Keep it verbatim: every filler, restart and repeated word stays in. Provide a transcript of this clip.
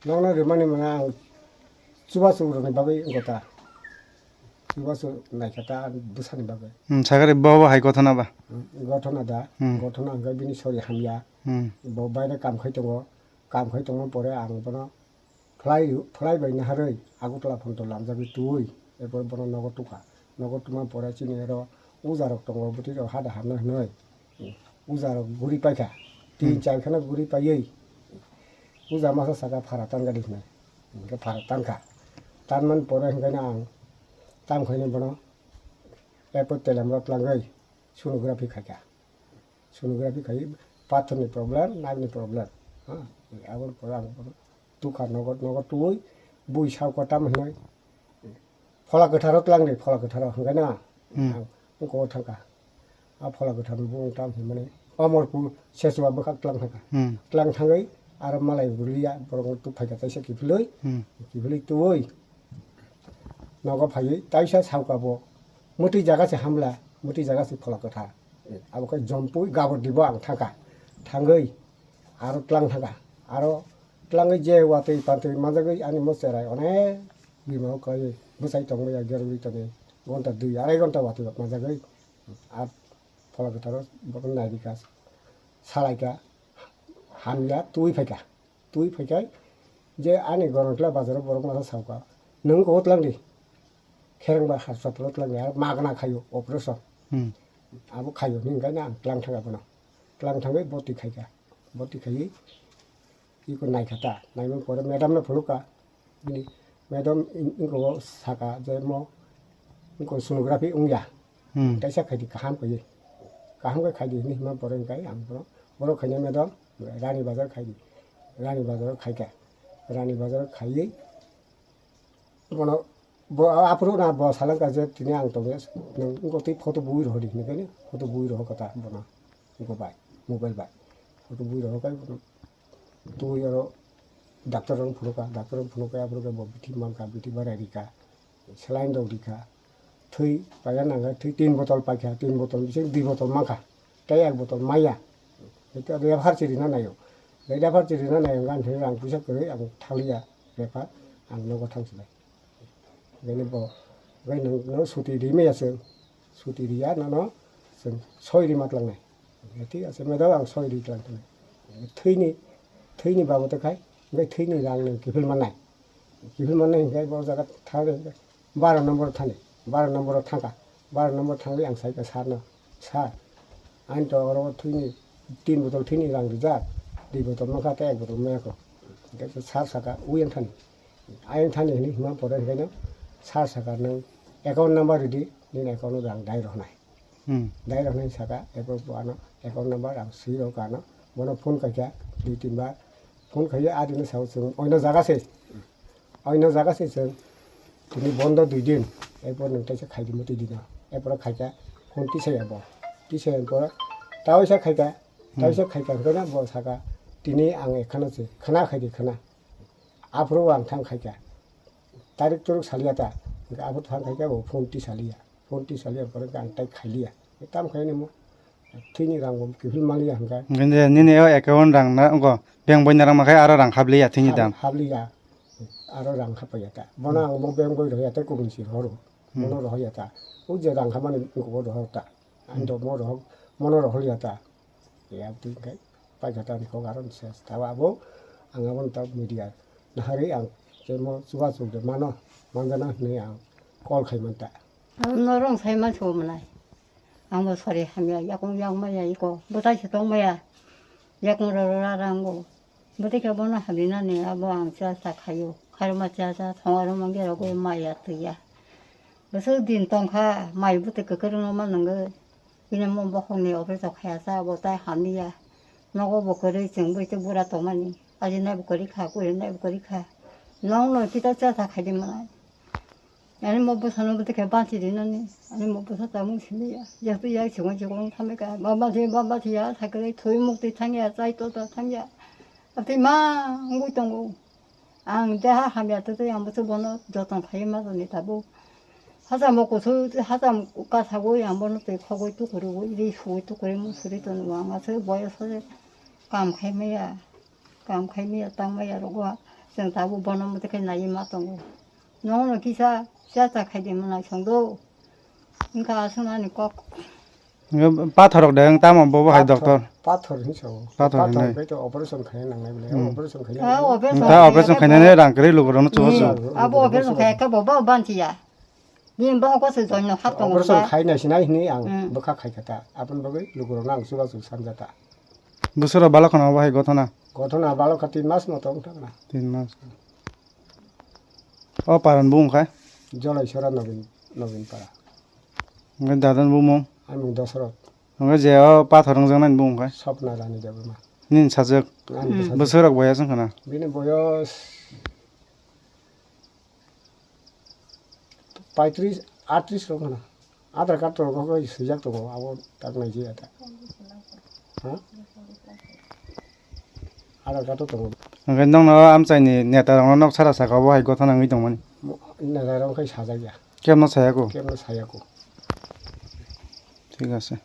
Nokno rimani mane ang chubachu rokni bagwi wngkha ta. Chubachu naikha ta bwsani bagwi. Hmm, sakari bo bo hai gothona ba? Hmm, gothona da. Hmm. Gothona hwnkhe bini sori hamya. Hmm. Bo baire kam khai tongo. Kam khai tongma pore ang bono phlai, phlai bai naharwi Agartala phonto lamjagwi twi, erpor bono nogo tukha. Nogo tuma pore chini oro ujarok tongo, bwtwi rok hada hamna hwnwi. Ujarok guri paikha. Tin Hmm. char kheno guri paiwi. Uja masa saka phara tangadi hwnwi. Hwnkhe phara tangkha. Tanmani pore hwnkhe no ang tam khaino bono erpor telemrok tlangwi sonography khaikha. Sonography khai pathorni problem, nerve-ni problem. Ha, aboni pore ang bono tukha nogo, nogo twi bui sao kotam hinwi phola kwtharo tlang di, phola kwtharo hwnkhe na Hmm. ang ungko thangkha. A phola kwthar bo wng tam hinmani Omorpur Sechua bwkhak tlang thangkha. Hmm. Tlang thangwi aro malai rwliya borok tukphaikha taisa kiphilwi. Hmm. Kiphilwi twi nogo phaiwi taisa saoka bo mwtwi jaga se hamla, mwtwi jaga se phola kwthar. Abo khe jompui gabor dibo ang thangkha. Thangwi aro tlang thangkha. Aro tlangwi je watwi pantwi manjagwi ani mo cherai onek bima o kai bwsai tongmaya gerwi tongwi gonta dui arai gonta watwi manjagwi. Ar phola kwtharo bono nairikha, salaikha, hamya twi phaikha. Twi phaikhai je ani Gorontla bazaro borok masa saukha, "Nwng kok tlang di, khereng ba hospital tlang di, aro magna khaio operation." Hmm. Abo khaio hwnwi hwnkhe ang tlang thangkha bono. Tlang thangwi boti khaikha. Boti khaiwi iko naikha ta. Naimani pore madam no phunukha. Bini madam in-, inko saka je mo inko sonography wngya. Hmm. Kaisa khaidi kaham khaidi. Kaham khe khaidi hinwi hima pore hwnkhe ang bono, "Borok khaina madam, Rani Bazar khaidi." Rani Bazar khaikha. Rani Bazar khaiwi bono bo aphuru na bo salangkha je tini ang tongya, "Nwng wngkha twi photo bui rohordi," hinwi khe photo bui rohorkha ta bono. Wngkha bai, mobile bai. Photo bui rohorkha bono. Twi oro doctor rok phunukha, doctor rok phunukha, aphuru khe bo bithi mankha, bithi barai rikha, saline rok rikha, thwi paina nangkha, thwi tin botol paikha, tin botol bising dui botol mankha, tei ek botol maya. Hwnkhe abo yapharchi rina naio, tei yapharchi rina naio, gan thani rang puisa kwrwi ang thaliya, bepar ang nogo thangsinai. Bini bo, bai nwng, nwng suti rimaya chwng, suti riya nono chwng soi rima tlangnai. Thik ase, madam, ang soi ri tlang tlangnai. Thwini, thwini babote khai, hwnkhe thwini rang nwng kiphil mannai. Kiphil mannai hwnkhe bo jaga thangwi baro nombor thani, baro nombor thangkha, baro nombor thangwi ang saikha sir no, "Sir, ani to oro thwini tin botol thwini rang rijak, dui botol mankha tei ek botol mayakho." Hwnkhe sir saka, "Ui ang thani." Ayang thani hinwi hima pore hwnkhe no sir saka, "Nwng account number ridi, nini account o rang dai rohornai." Hmm. Dai rohornai saka, ebo bo ano account number ang swi rw kha ano. Bono phone khaikha dui tin bar. Phone khaiwi adino sao chwng oino jaga se. Oino jaga se chwng tini bondo dui din. Ebo nwng taisa khaidi mwtwi dino. Ebo khaikha phone tisaya bo. Tisaya pore taisa khaikha, taisa khaikha hwnkhe no bo saka, "Tini ang ekhano se khana khaidi khana." Aphuru ang thang khaikha. Tarik turuk saliya ta. Hwnkhe aphuru thang khaikha bo phone tisaliya. Phone tisaliya pore ang tai khailiya. Tam khaini mo. Thwini rang bo kiphil maliya hwnkhe. Hwnkhe nini o account rang na, wngkha, bank boina rang makhai aro rang habliya thwini dam. Habliya. Aro rang hapaiya ta. Bono ang bo bank boi rohya tei kubun si rohoro. Hmm. Bono rohya ta. O je rang hamani wngkha bo rohor ta. Ang do mo rohor, mono rohorya ta. Ya, twi khe paikha ta ni kok aro se tawa abo ang abo ta media naharwi ang chemo chubachu de mano manjana hinwi ang call khai man ta. Norong sai man so manai. Ang bo sari hamya yakung yang maya iko bwtai se tong maya. Yakung ro ro ra rang bo. Bwtai khe bono hamya nani abo ang cha cha khaio. Khairokma cha cha thong aro mangge rogo maya twiya. Bwswk din tongkha, mai bwtwi kwkrwngno manwngwi. Bini mo bokhokni office o khaya cha, bo tai hamliya. Nogo bo kwrwi chwng bwtwi bura tongmani. Ajinai bo kwrwi kha, kurinai bo kwrwi kha. Nokno kita cha cha khaidi manai. Ani mo bwsano bwtwi khe banchi rinani. Ani mo bwsa chamung simiya. Jeto yak chwng chwng thamika. Baba thi, baba thi ya, sakre thui mukti thangya, chai to to thangya. Abtwi ma wngwi tongo. Ang deha hamya twi twi ang bwswk bono joton khaiwi ma tongni tabuk. Hachamo kusu, hacham kasagwi ang bono twi khogwi tukurugwi, ri suwi tukurwi mung suri tongo. Ang aswk boyos se kam khai maya, kam khai maya, tang maya rogo. Chwng tabuk bono mwtwi khe naiwi ma tongo. Nono kisa chesta khaidi mwnai songdo. Wngkha aswknani kok. Pathorrok de wng tamo bobo hai doctor. Pathor hin sao. Pathor hinwi. Pathor bai to operation khaina nangnai bole. Hmm. Operation khaina. Ah, operation Ta khaina. Operation khainani rang kwrwi lukurokno chubachu. Hmm. Abo operation khaina khe bobo banchiya. Bini bokol se join no khat tongo. Operation khaina sinai hinwi ang bwkha khaikha ta. Aboni bagwi lukurokno ang chubachu sanjata. Bwswra balokha na obo hai gothona? Gothona balokha tin mas moto wngthang na. Tin mas. O paran bumung khai? Jolaisora Nobin, Nobin para. Hwnkhe dadan bumung? Ani mung Dosrot. Hwnkhe je o pathor wngjaknai bumung khai? Swpna Rani Debbarma. Nini sajwk? Ani bwsajwk. Bwswk rok boyas wngkha na? Bini boyos paitris, atris rok wngkha na. Aadhaar card rok khe swijak tongo, abo tak nai jaya ta. Ha? Aadhaar card o tongo. Hwnkhe nokno amchaini neta rokno nok sara saka obo hai gothona wngwi tongmani. Mo-, neta rok khai sajak ya. Kebno sayako? Kebno sayako. Thik ase.